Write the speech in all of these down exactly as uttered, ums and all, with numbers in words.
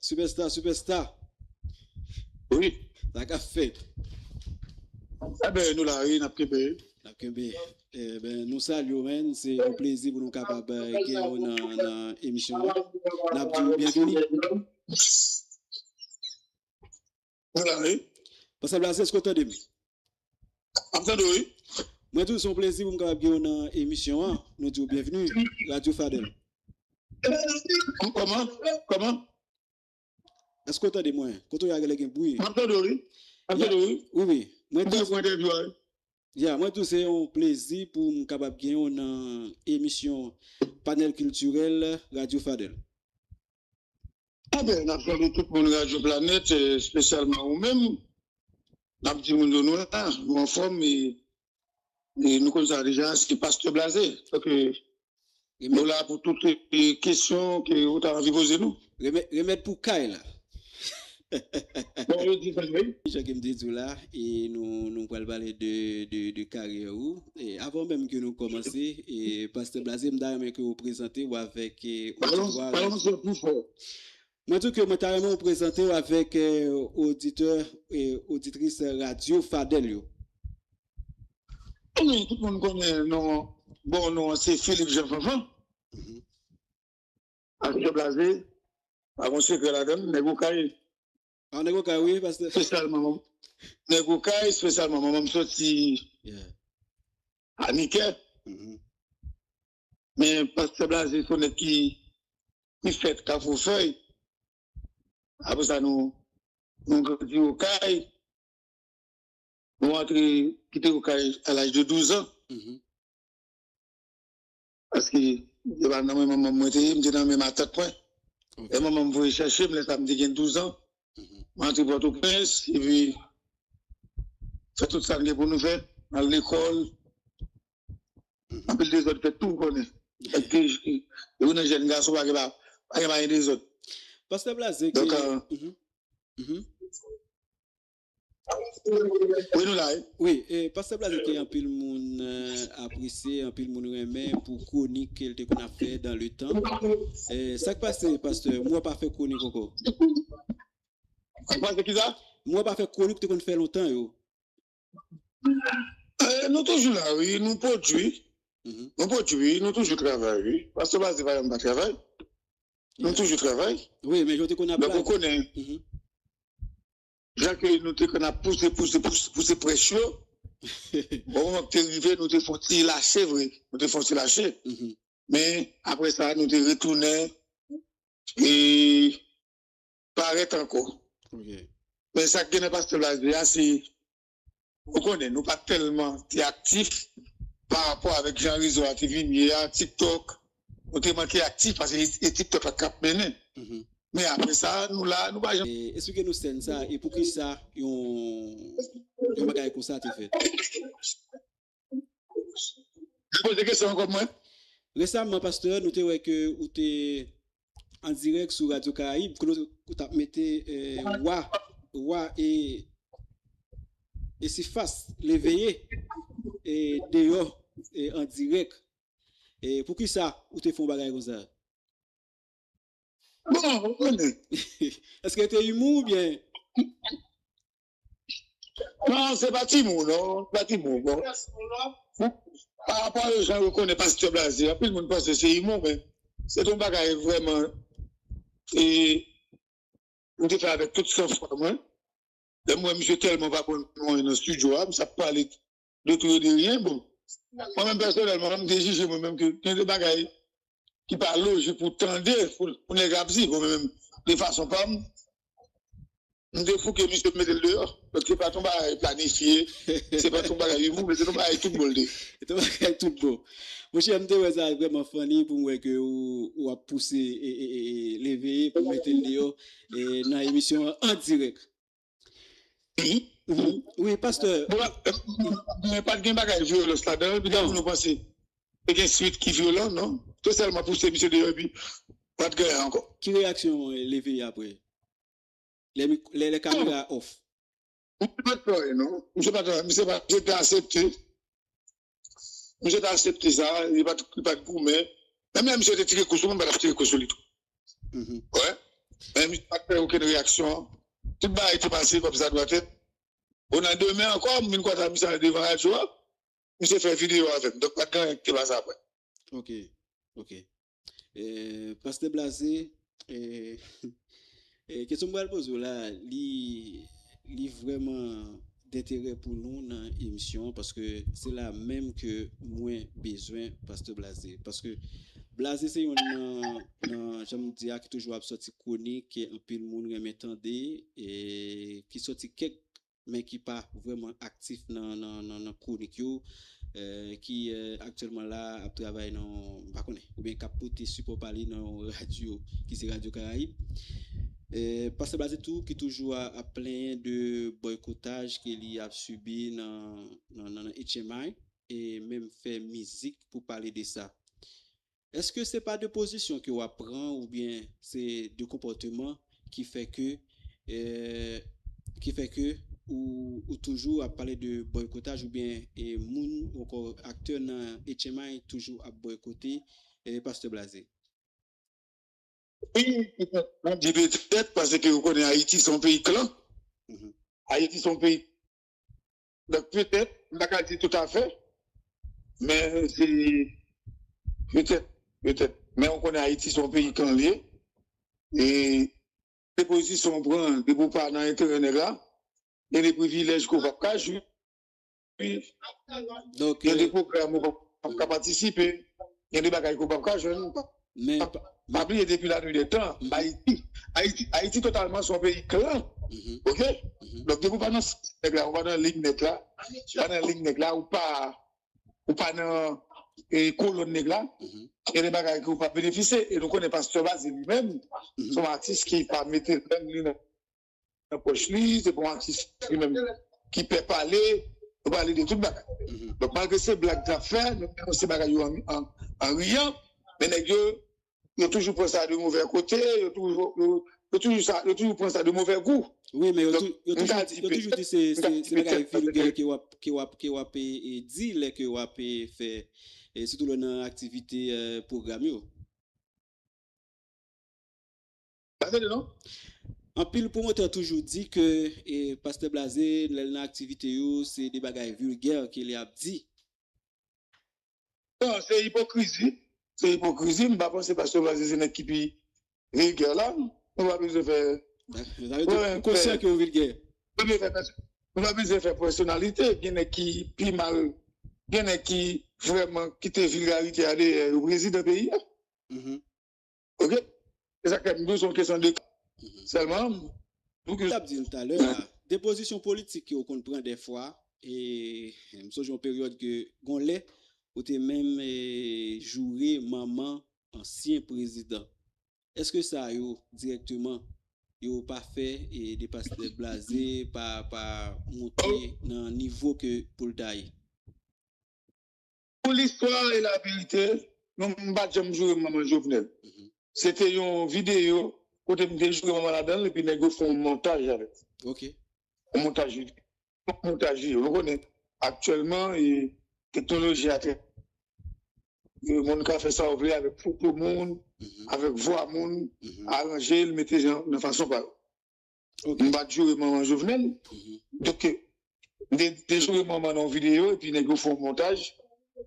Superstar, superstar. Wi. Sa k ap fèt? Enben, nou la, wi, n ap kenbe. N ap kenbe. Enben, nou salye w, menn. Se yon plezi pou nou kapab, eh, gen w nan, nan emisyon an. N ap di w byenveni. Nou la, wi. Pastè Blaze, èske w tande m? M ap tande w, wi. Mwen tou, se yon plezi pou m kapab gen w nan emisyon an. Nou di w byenveni, Radyo Fadèl. Kòman? Kòman? Èske w tande mwen? Kote w ye a genlè gen bri. M ap tande w, wi. M ap tande w, wi. Wi, wi. Mwen tou, mwen entèvyou a, wi. Ya, mwen tou, se yon plezi pou m kapab gen w nan emisyon Panèl Kiltirèl Radyo Fadèl. Enben, n ap salye tout moun Radyo Planèt, eh, espesyalman ou menm. N ap di moun yo nou la, nou anfòm, e, e nou konn sa deja, se Pastè Blaze. Donk, eh, nou la pou tout, eh, kesyon ke ou ta anvi poze nou. Remèd, remèd pou kay la. Bon, yo di sa, wi. Jan ke m te di w la, e nou, nou pral pale de, de, de karyè ou. E avan menm ke nou kòmanse, e Pastè Blaze, m ta renmen ke w prezante w avèk, e, oditwa. Mwen di w ke mwen ta renmen w prezante w avèk, eh, oditè e oditris Radyo Fadèl yo. Wi, tout moun konnen non, bon non an se Philippe Jean Fanfan. Mhm. Pastè Blaze, pa gon sekrè ladan l, nèg Okay. Ah, nèg Okay, wi, pastè. Espesyalman, nèg Okay, espesyalman, manman m soti Anikè. Mhm. Men Pastè Blaze se yon nèg ki, ki fèt Kafou Fèy. Apre sa, nou, nou grandi Okay. Nou antre, kite Okay a laj de douz an. Mhm. Paske se pa nan men manman m mwen te ye, m te nan men matant mwen. Ok. E manman m voye chèche m, lè sa a m te gen douz an. Mhm. Mwen antre Pòtoprens, epi fè tout sa n gen pou nou fè, al lekòl. Mhm. Anpil dezòd fèt tou, ou konnen. Fèt ke, e ou nan jèn gason, pa gen pa, pa gen pa gen dezòd. Pastè Blaze, donk, ke, euh, mhm. Mhm. Wi, nou la, wi. Wi, e, Pastè Blaze ke anpil moun, eh, apresye, anpil moun renmen pou kwonik ke l te konn ap fè dans le temps. Eh, sa k pase, pastè? M wè w pa fè kwonik ankò. Sa k pase kisa? M wè w pa fè kwonik ou te konn fè lontan yo. Eh, nou toujou la, wi. Nou pwodui. Mhm. Nou pwodui, wi. Nou toujou travay, wi. Pastè Blaze pa janm pa travay. Nou toujou travay. Wi, men jan w te konn ap... Donk, ou konnen. Mhm. Jan ke nou te konn ap pouse, pouse, pouse, pouse prèch yo. Bon, moman ki te rive, nou te fè yon ti lache vre. Nou te fè yon ti lache. Mhm. Men, apre sa, nou te retounen e parèt ankò. Ok. Men sa k gen nan Pastè Blaze a, se, ou konnen, nou pa tèlman te aktif pa rapò avèk jan rezo a te vin ye a, TikTok. Nou te manke aktif paske e, e TikTok la k ap mennen. Mhm. Men apre sa, nou la, nou pa janm... E, eksplike nou sèn sa, e poukisa yon, yon bagay konsa te fèt? Repoze kesyon an ankò pou mwen. Resaman, pastè, nou te wè ke ou te an dirèk sou Radyo Karayib, kote ou t ap mete, eh, wa, wa e, e sifas leveye, e deyò, e an dirèk. E poukisa ou te fè yon bagay konsa? Bon, ou konnen. Èske te imou oubyen? Non, se pa ti mo, non. Se pa ti mo, bon. Pa rapò a jan yo konnen Pastè Blaze, anpil moun panse se imou, men se te yon bagay vrèman, e, m te fè avèk tout sanfwa mwen. Lè m wè misye tèlman pa konn anyen nan estidyo a, misye ap pale de tout e de rien, bon. Mwen menm pèsonèlman, m te jije mwen menm ke gen de bagay ki pa lojik pou tande, pou, pou nèg ap di, bon, mwen menm, de fason pa m, m te fou ke misye mete l deyò. Donk, se pa t yon bagay planifye, se pa t yon bagay imou, men se t yon bagay tout bon l te ye. Se t yon bagay tout bon. Monchè, m te wè sa vrèman funny pou m wè ke ou, ou ap pouse e, e, e, e leveye pou mete l deyò, e, nan emisyon an, an dirèk. Mhm. Wi, pastè. Bon, men pa t gen bagay vyolans ladan l, epi pou nou panse te gen swit ki vyolan, non? Te sèlman pouse misye deyò, epi pa t gen anyen ankò. Ki reyaksyon, eh, leveye apre? Lè mi-, lè, lè kamera off. Misye pa t fè anyen, non. Misye pa t, misye pa, misye te aksepte. Misye te aksepte sa, li pa t, li pa t goumen. Menm lè misye te tire kou sou mwen, m pa t ap tire kou sou li tou. Mhm. Wè. Men misye pa t fè okenn reyaksyon. Tout bagay te pase kòmsadwatèt. Bon, nan demen ankò, m vin kwè sa misye al devan radyo a. Misye fè videyo avè m. Donk, pa t gen anyen ki te pase apre. Ok, ok. Eh, Pastè Blaze, eh, eh, kesyon m pral poze w la, li, li vrèman denterè pou nou nan emisyon an, paske se la menm ke mwen bezwen Pastè Blaze. Paske Blaze se youn nan, nan jan m di a, ki toujou ap sòti kwonik ke anpil moun renmen tande, e ki sòti kèk men ki pa vrèman aktif nan, nan, nan, nan kwonik yo, eh, ki eh, aktyèlman la ap travay nan, m pa konnen, oubyen k ap pote sipò pa li nan yon radyo ki se Radyo Karayib. Eh, Pastè Blaze tou ki toujou a- ap plenyen de bòykotaj ke li ap sibi nan, nan, nan, nan H M I, e menm fè mizik pou pale de sa. Èske se pa de pozisyon ke w ap pran oubyen se de konpòteman ki fè ke eh, ki fè ke ou, ou toujou ap pale de bòykotaj oubyen eh, moun ankò aktè nan H M I toujou ap bòykote eh, Pastè Blaze? Wi, petèt, mwen di petèt, paske ou konnen Ayiti se yon peyi klan. Mhm. Ayiti se yon peyi. Donk, petèt, m pa ka di toutafè, men se petèt, petèt. Men ou konnen Ayiti se yon peyi klan li ye. E de pozisyon ou pran, depi ou pa nan enterè nèg la, gen de privilèj ke ou p ap ka jwi. Donk, Gen de eh, pwogram ou p ap ka patisipe, gen de bagay ke ou p ap ka jwenn. men, Pa, pa bliye depi la nuit des temps, Ayiti, Ayiti, Ayiti totalman se yon peyi klan. mhm, Ok? mhm. Donk, depi ou pa nan nèg la, ou pa nan liy nèg la, ou pa nan liy nèg la, ou pa, ou pa nan eh, kolòn nèg la, Mhm. gen de bagay ke ou pa benefisye. E nou konnen Pastè Blaze li menm, Mhm. se yon atis ki pa mete lang li nan, nan pòch li, se pa yon atis li menm ki pè pale, ou pale de tout bagay. Mhm. Donk, malgre se blag k ap fè, nou menm se bagay yo an, an, an riyan, men nèg yo, yo toujou pran sa de movè kote, yo toujou, yo, yo toujou sa, yo toujou pran sa de movè gou. Wi, men yo Donk, tou- yo m ka toujou di di- yo toujou petèt, di se m ka se- di se bagay petèt, paske vilgè ke w ap ke w ap ke w ap eh, eh, di lè ke w ap eh, fè eh, sitou lè nan aktivite eh, pwogram yo. Pa tande non? Anpil pwomotè toujou di ke eh, Pastè Blaze, lè l nan aktivite yo, se de bagay vilgè ke li ap di. Non, se ipokrizi. Se ipokrizi. M pa panse Pastè Blaze se nèg ki pi vilgè la. Nou pa bezwen fè. Sa vle di ou konsyan ke ou vilgè. Nou pa bezwen fè pèso- nou pa bezwen fè pèsonalite. Gen nèg ki pi mal. Gen nèg ki vrèman kite vilgarite a dèyè yo prezidan peyi a. Mhm. Ok? Se sa k fè m di w se yon kesyon de ka. Mhm. Sèlman, pou ke Ou t ap di l talè a, de pozisyon politik ke w konn pran dèfwa, e m sonje yon peryòd ke gon lè, ou te menm eh, joure manman ansyen prezidan. Èske sa yo dirèkteman yo pa fè eh, de Pastè Blaze pa, pa monte nan nivo ke pou l ta ye? Pou listwa e laverite, nou m pa t janm joure manman Jovenel. Mhm. Se te yon videyo kote m te joure manman ladan l epi nèg yo fè yon montaj avèk. Ok. Yon montaj videyo. Yon montaj videyo. Nou konnen aktyèlman e teknoloji a trè e moun ka fè sa w vle avèk foto moun, Mhm. avèk vwa moun, Mhm. aranje l, mete jan nan fason pa yo. Ok. M pa t joure manman Jovenel. Mhm. Donk, m te, te joure manman nan yon videyo, epi nèg yo fè yon montaj.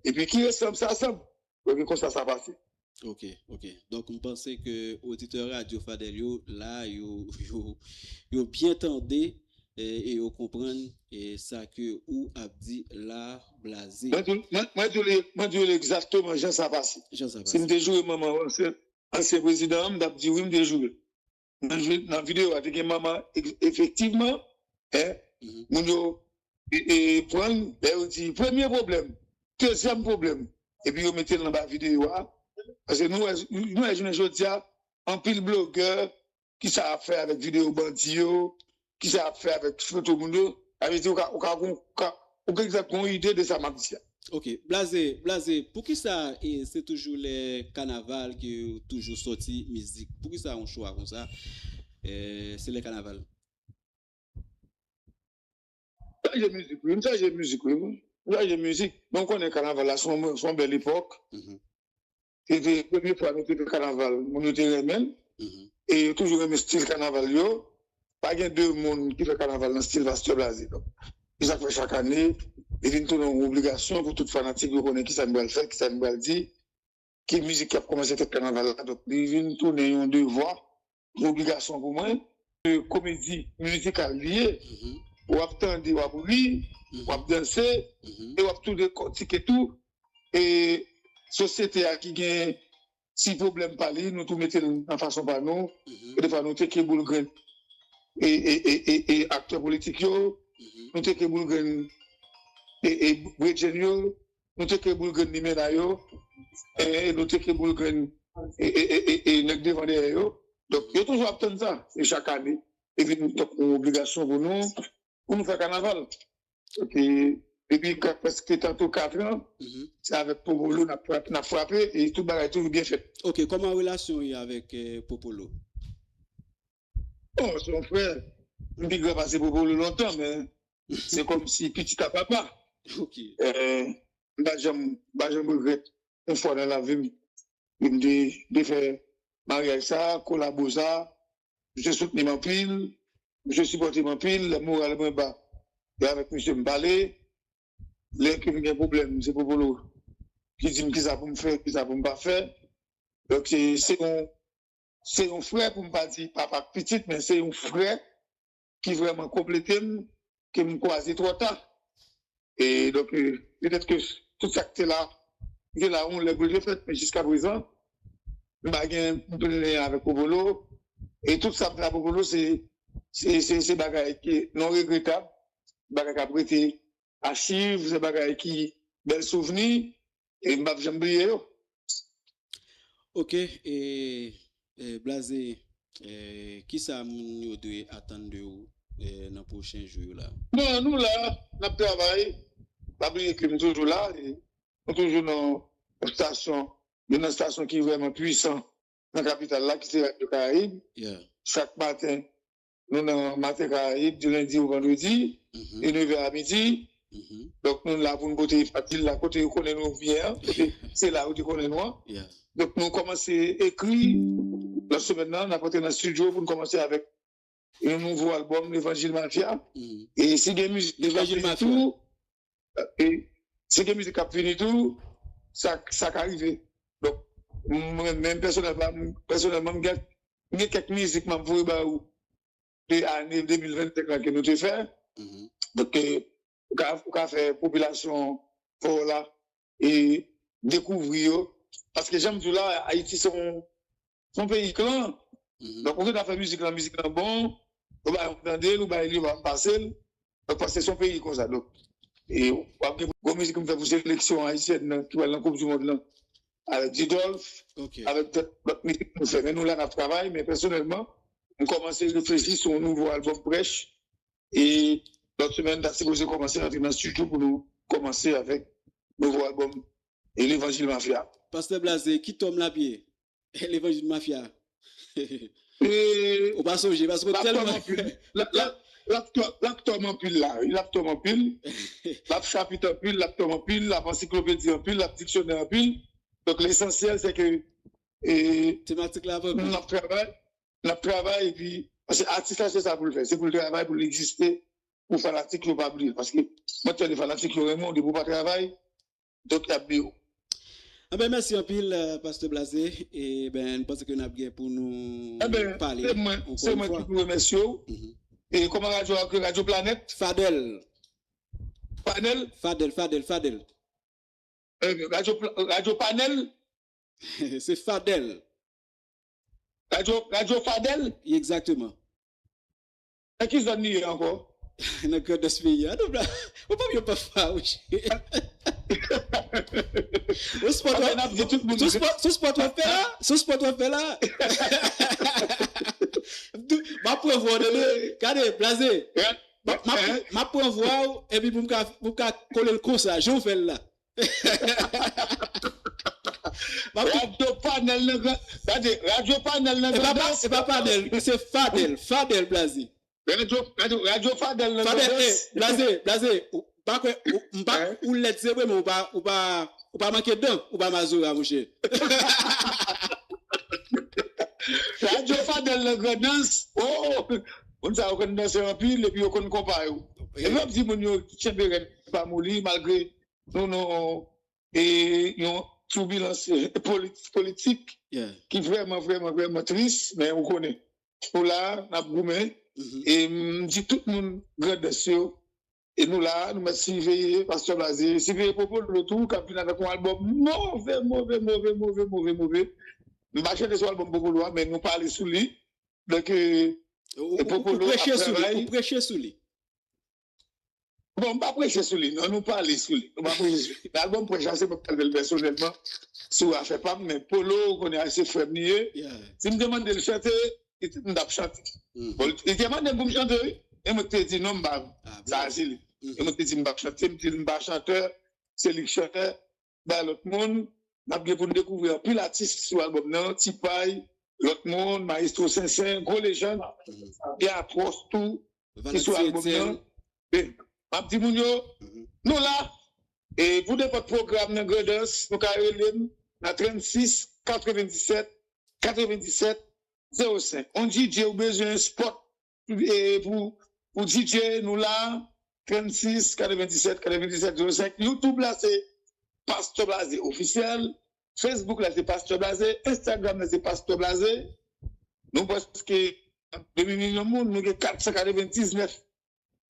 Epi ki resanm sa sanm. Donk, e konsa sa pase. Ok, ok. Donk, m panse ke oditè Radyo Fadèl yo, la, yo, yo, yo byen tande e, e yo konprann e sa ke ou ap di la, Blaze. Mwen di, mwen, mwen di w li, mwen di w li egzakteman jan sa pase. Jan sa Si m pase. te joure manman ansyen, ansyen prezidan an, m t ap di wi, m te joure. Nan vi- nan videyo a, te gen manman, e- efektivman, en, Mhm. moun yo e, e, pran l, lè yo di premye pwoblèm, dezyèm pwoblèm, epi yo mete l anba videyo a. Paske nou wè, nou wè jounen jodi a, anpil blogè ki sa ap fè avèk videyo bandi yo, ki sa ap fè avèk foto moun yo. Sa vle di ou ka, ou ka, ou ka, ou ka egzakteman yon ide de sa m ap di a. Ok, Blaze, Blaze, poukisa e, se toujou lè kanaval ke ou toujou sòti mizik? Poukisa yon chwa konsa? E, se lè kanaval. Chaje mizik, wi. M chaje mizik, wi. M chaje mizik. Men w konnen kanaval la, se yon, se yon bèl epòk. Mhm. Se te premye fwa nou te fè kanaval. Moun yo te renmen l. Mhm. E yo toujou renmen stil kanaval yo. Pa gen de moun ki fè kanaval nan stil Pasteur Blaze. Donk, se sa k fè chak ane, li vin tounen yon obligasyon pou tout fanatik yo konnen kisa n pral fè, kisa n pral di, ki mizik k ap kòmanse fèt kanaval la. Donk, li vin tounen yon devwa, yon obligasyon pou mwen. E komedi mizikal li ye. Mhm. W ap tande, w ap ri, mhm, w ap danse, mhm, e w ap tou dekòtike tou. E sosyete a ki gen ti pwoblèm pa li, nou tou mete l nan fason pa nou. Mhm. E defwa nou teke boul grenn e, e, e, e, e aktè politik yo, mhm, nou teke boul grenn e, e bredjenn yo, nou teke boul grenn limena yo, e, e nou teke boul grenn e, e, e, e, e nèg devan dèyè yo. Donk, yo toujou ap tann sa, e chak ane, e vin tankou yon obligasyon pou nou, pou nou fè kanaval. Donk, e, depi ka-, prèske tantou katran, mhm, se avèk Popolo n ap frap-, n ap frape, e tout bagay toujou byen fèt. Ok, kòman relasyon w ye avèk, eh, Popolo? Bon, se yon frè. M pi gran pase Popolo lontan, men se kòmsi pitit a papa. Ok. Eh, m pa janm, m pa janm regrèt yon fwa nan lavi m, m te, te fè maryaj sa, kolabo sa. Misye soutni m anpil, misye sipòte m anpil, lè moral mwen ba, e avèk misye m pale. Lè ke m gen pwoblèm, se Popolo ki di m kisa pou m fè, kisa pou m pa fè. Donk, se, se yon, se yon frè, pou m pa di papa ak pitit, men se yon frè ki vrèman konplete m, ke m kwaze twò ta. E donk, e, petèt ke tout sa k te la, ki te la yon lè pou l te fèt, men jiskaprezan, m pa gen pwoblèm avèk Popolo. E tout sa m fè a Popolo, se, se, se, se bagay ki non regretab, bagay k ap rete achiv, se bagay ki bèl souvni, e m p ap janm bliye yo. Ok, e, e, Blaze, e, kisa moun yo dwe atann de ou, e, nan pwochen jou yo la? Non, nou la, n ap travay. Pa bliye ke m toujou la, e nou toujou nan yon stasyon, youn nan stasyon ki vrèman pwisan nan kapital la, ki se Radyo Karayib. Yeah. Chak maten, nou nan Maten Karayib, di lendi o vandredi, mhm, de nevè a midi. Mhm. Donk, nou la pou n pote fadil la, kote yo konnen nou byen an, kote se la yo te konnen nou an. Yeah. Donk, nou kòmanse ekri, nan semèn nan, n ap antre nan estidyo pou n kòmanse avèk yon nouvo albòm, Levanjil Mafya. Mhm. E si gen mizik k ap vini tou, e si gen mizik k ap vini tou, sa, sa ka rive. Donk, mwen menm pèsonèlman, pèsonèlman, m gen, m gen kèk mizik m ap voye ba ou de ane de mil vennsenk lan ke nou te fè. Mhm. Donk, e, ou ka, ou ka fè popilasyon fò la e dekouvri yo. Paske jan m di w la, Ayiti se yon, se yon peyi klan. Mhm. Donk, ou gentan fè mizik lan, mizik lan bon, ou bay yon tande l, ou bay li, ou pa pase l. Donk, paske se yon peyi konsa. Donk, e w ap gen gwo mizik m fè pou seleksyon ayisyèn nan ki pral nan Koup di Mond lan, avèk Didolf, ok, avèk dòt, dòt mizik nou fè. Men nou la, n ap travay, men pèsonèlman, m kòmanse reflechi sou yon nouvo albòm prèch. E lòt semèn, n ta sipoze kòmanse rantre nan estidyo pou nou kòmanse avèk nouvo albòm e Levanjil Mafya. Pastè Blaze, ki tòm l ap ye? Levanjil Mafya. E, ou pa sonje, paske l ap tòm tèlman anpil. L ap, l ap, l ap tòm, l ap tòm anpil la, wi. L ap tòm anpil. L ap chapit anpil, l ap tòm anpil, l ap ansiklopedi anpil, l ap diksyonè anpil. Donk, lesansyèl, se ke, e, tematik la ap anpil, n ap travay, n ap travay, epi, paske atis la, se sa pou l fè. Se pou l travay, pou l egziste, pou fanatik yo pa bliye l. Paske, mwen, tande fanatik yo renmen w, depi w pa travay, donk, y ap bliye w. Anben, mèsi anpil, eh, Pastè Blaze. E, ben, m panse ke n ap gen pou nou pale ankò yon fwa. Enben, se mwen, se mwen ki pou remèsye w. Mhm. E kòman radyo a, ke Radyo Planèt? Fadèl. Panèl? Fadèl, Fadèl, Fadèl. Eh, Radyo Pla-, Radyo Panèl? Se Fadèl. Radyo, Radyo Fadèl? Egzakteman. Nan ki zòn li ye ankò? Nan Grandans peyi a. Non, bra-, ou pa byen pa fwa, wi. Ou spòt w ap, se spòt, se spòt w ap fè la? Se spòt w ap fè la? M ap pran vwa w, tande. Gade, Blaze. M ap, m ap, m ap pran vwa w, epi pou m ka, pou m ka kole l konsa, jan w fè l la. Radyo Panèl nan Gran-, gade, Radyo Panèl nan Grandans. E pa, e pa Panèl, se Fadèl, Fadèl Blaze. Radyo, radyo, Radyo Fadèl nan Grandans. Fadèl, eh, Blaze, Blaze, ou pa kwè, ou, m pa, ou lèd se vre, men ou pa, ou pa, ou pa manke dan, ou pa mazora, monchè. Radyo Adèl nan Grandans, oh, moun sa yo konn danse anpil, epi yo konn konpa yo. Epi w ap di moun yo kenbe rèd, pa moli, malgre nou nan e, yon toubilans, eh, poli-, politik ki vrèman, vrèman, vrèman tris, men ou konnen. Nou la, n ap goumen. E m di tout moun Grandans yo, e nou la, nou mèt siveye Pastè Blaze, siveye Popolo tou, k ap vin avèk yon albòm move, move, move, move, move, move. M pa chante sou albòm Popolo a, men nou pale sou li. Donk, eh, Ou, ou, ou preche sou li, ou preche sou li. Bon, m pa preche sou li, non, nou pale sou li. Nou pa preche sou li. Albòm prèch la, se mwen k t al fè l pèsonèlman, sou afè pa m, men Polo, ou konnen se frè m li ye. Si m te mande l chante, li t-, m t ap chante. Bon, li te mande m pou m chante, wi. E mwen k te di non, m pa, sa a se li. E mwen k te di m p ap chante, m te di m pa chantè, se li k chantè. Bay lòt moun. N ap gen pou n dekouvri anpil atis sou albòm nan, Ti Pay, lòt moun, Maestro Sensen, gwo lejann, gen Atwòs tou, ki sou albòm nan. E, m ap di moun yo, nou la. E pou nenpòt pwogram nan Grandans, nou ka rele m nan trannsis katrevenndisèt katrevenndisèt zewo senk. On D J ou bezwen spot, e, pou, pou D J, nou la, trannsis katrevenndisèt katrevenndisèt zewo senk. YouTube la, se Pastè Blaze Ofisyèl. Facebook la, se Pastè Blaze. Instagram la, se Pastè Blaze. Nou prèske demi milyon moun, nou gen katsan katrevendiznèf,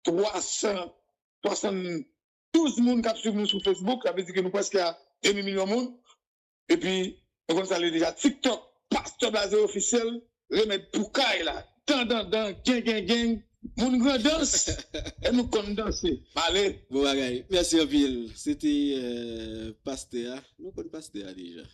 twasan swasanndouz moun k ap swiv nou sou Facebook, sa vle di ke nou prèske a demi milyon moun. Epi, nou konn sa l ye deja, TikTok, Pastè Blaze Ofisyèl, remèd pou kay la. Dan, dan, dan, gen, gen, gen, moun Grandans, e nou konn danse. M ale. Bon bagay. Mèsi anpil. Se te, eh, pastè a. Nou konn pastè a deja.